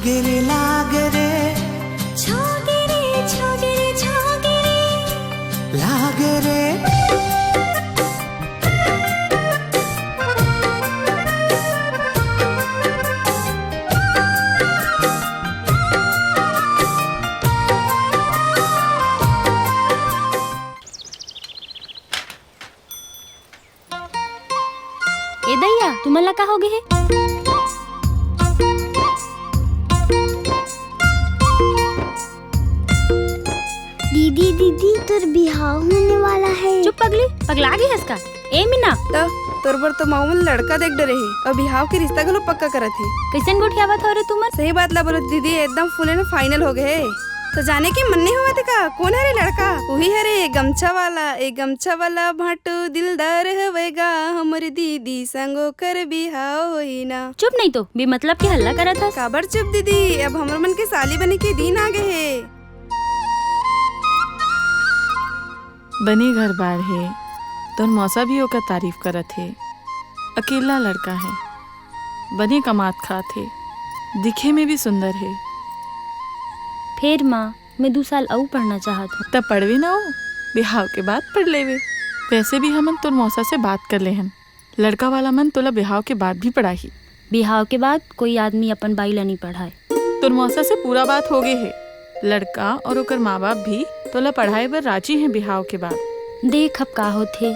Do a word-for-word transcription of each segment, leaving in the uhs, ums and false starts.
गिरे लाग रे, छोगे रे, छोगे रे, छोगे रे। लाग रे। ए दइया, तुमन ला का होगे हे? दीदी, दीदी, तोर बिहाव होने वाला हे। चुप पगली, पगला गे हस का? ए मीना। त तोर बर तो माऊ मन लड़का देख डरे हे अउ बिहाव के रिश्ता घलो पक्का करत हे। कइसन गोठियावत हव रे तुमन? सही बात ला बोलो दीदी, एकदम full and final होगे हे। त जाने के मन नइ होवत हे का? कोन हरे लड़का? उही हरे गमछा वाला, ए गमछा वाला भांटू दिलदार हवय गा, हमर दीदी संग ओकर बिहाव होही ना। चुप नहीं तो, बेमतलब के हल्ला करत हस। काबर चुप दीदी, अब हमर मन के साली बने के दिन आ गे हे। बने घर बार हे, तोर मौसा भी ओकर तारीफ करत हे। अकेला लड़का हे, बने कमात खात हे, दिखे में भी सुंदर हे। फेर माँ, मैं दू साल अउ पढ़ना चाहत हूँ। त पढ़वे ना हो, बिहाव के बाद पढ़ लेवे। वैसे भी हमन तोर मौसा से बात कर ले हन, लड़का वाला मन तोला बिहाव के बाद भी पढ़ाही। बिहाव के बाद कोई आदमी अपन बाई ला नहीं पढ़ाए। तोर मौसा से पूरा बात हो गई हे, लड़का और ओकर माँ बाप भी तोला पढ़ाए बर राजी हैं बिहाव के बाद। देख अब का होथे।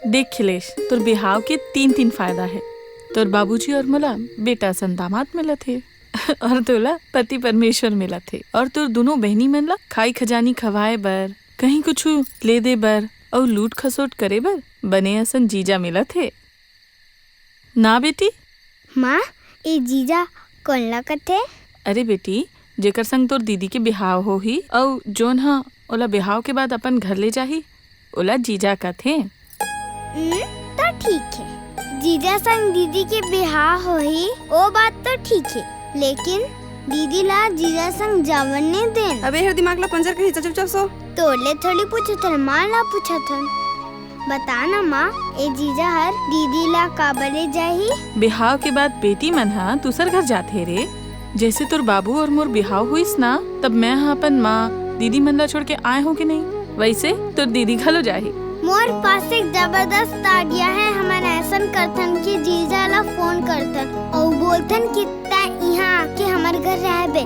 देख खिलेश, तोर बिहाव के तीन तीन फायदा हे। तोर बाबूजी और मोला बेटा असन दामाद मिलत हे और तोला पति परमेश्वर मिलत हे और तोर दोनों बहनी मन ला खाई खजानी खवाए बर, कहीं कुछु ले दे बर अउ लूट खसोट करे बर बने असन जीजा मिलत हे। ना बेटी। माँ, ए जीजा कोन ला कथे? अरे बेटी, जेकर संग तोर दीदी के बिहाव होही अउ जोन ह ओला बिहाव के बाद अपन घर ले जाही, ओला जीजा कथे। हम्म, त ठीक हे। जीजा संग दीदी के बिहाव होही, ओ बात तो ठीक हे, लेकिन दीदी ला जीजा संग जावन नइ देन। अबे, हर दिमाग ला पंचर करी, चल चुपचाप सो। तोर ले थोड़ी पूछत हन, माँ ला पूछत हन। बता ना माँ, ए जीजा हर दीदी ला काबर ले जाही? बिहाव के बाद बेटी मन ह दूसर घर जाथे रे। जैसे तोर बाबू और मोर बिहाव होइस ना, तब मैं ह अपन माँ, दीदी मन ला छोड़ के आए हो कि नहीं, वैसे तोर दीदी घलो जाही। मोर पास एक जबरदस्त idea हे, हमन ऐसन करथन कि जीजा ला फोन करथन अउ बोलथन कि तैं इहाँ आके हमर घर रहबे,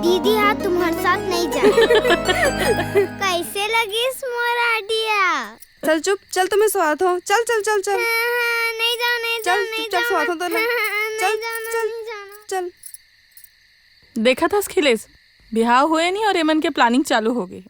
दीदी हा तुम्हर साथ नहीं जाए। कैसे लगिस मोर idea? चल चुप, चल तो मैं सोआत हूँ। चल, चल, चल, चल। हाँ, हाँ, नहीं जाओ, नहीं जाओ, चल, नहीं चुपचाप जाओ। सोआत हूँ तो ना। हाँ, हाँ, चल, नहीं जाओ, चल, नहीं जाओ। चल। देखत हस खिलेश, बिहाव होए नहीं और एमन के planning चालू हो गई।